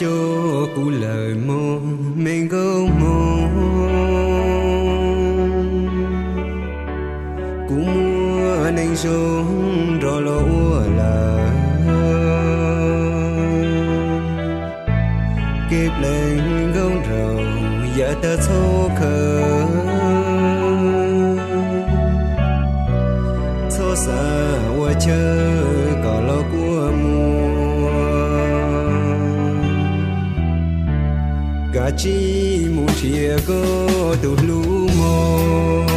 Coj kuv lawm mog me nkauj hmoob, kuv muaj neej zoo nrog los ua lawm. Kev pleev nkauj nraug yav tag txhob khaws, txhob xav ua chaw kom los kua muag. Kav tsij mus nrhiav koj tus hlub mog,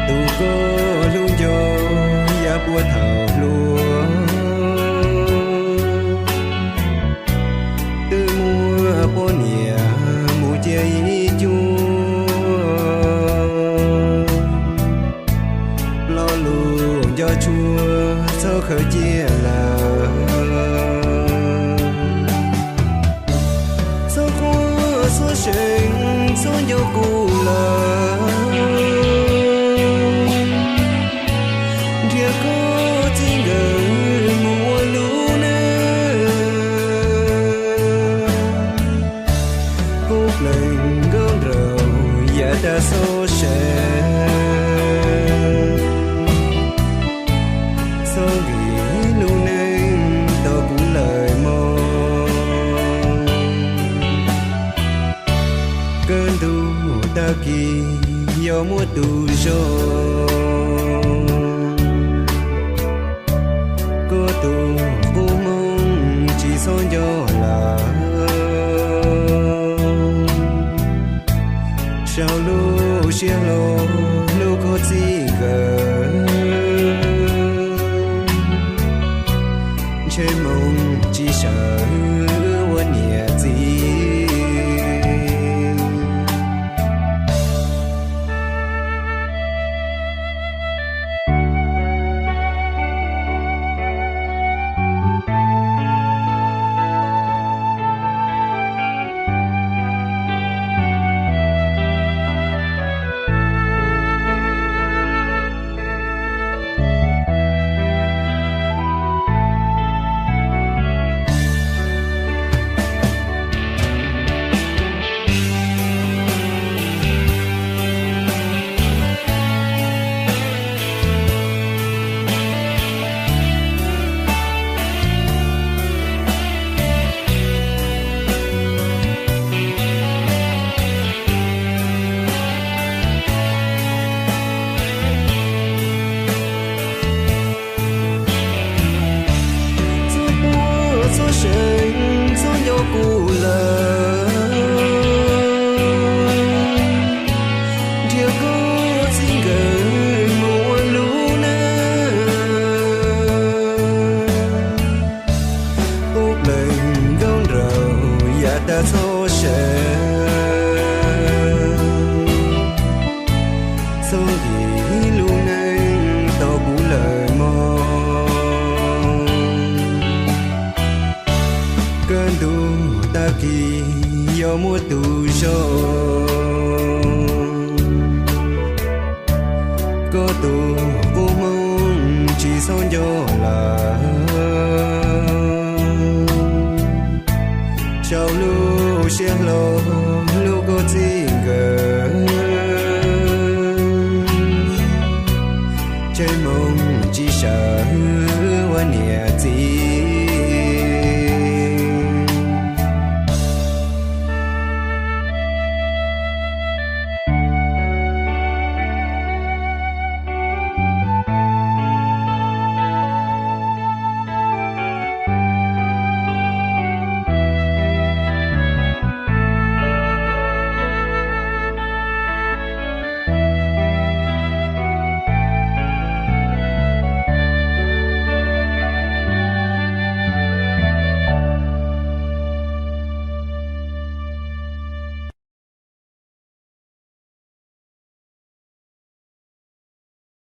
tus koj hlub nco yav puag thaum hluas. Twb muaj poj niam mus cia ib cuab, lo lus nco tshua txhob khaws cia lawm. Txhob quaj txhob seev txhob nco kuv lawm, nrhiav koj txij nkawm mus ua lub neej. Kuv pleev nkauj nraug yav tag txhob seev, txhob nkim lub neej tau kuv lawm mog. Kaj ntug tag kis yog muaj tus zoo, koj tus qub hmoob tsis txhob nco lawm. Saum lub siab hlo hlub koj txij nkawm, ntshe moo tsis sawv ua niam txiv. Txhob quaj txhob seev txhob nco kuv lawm,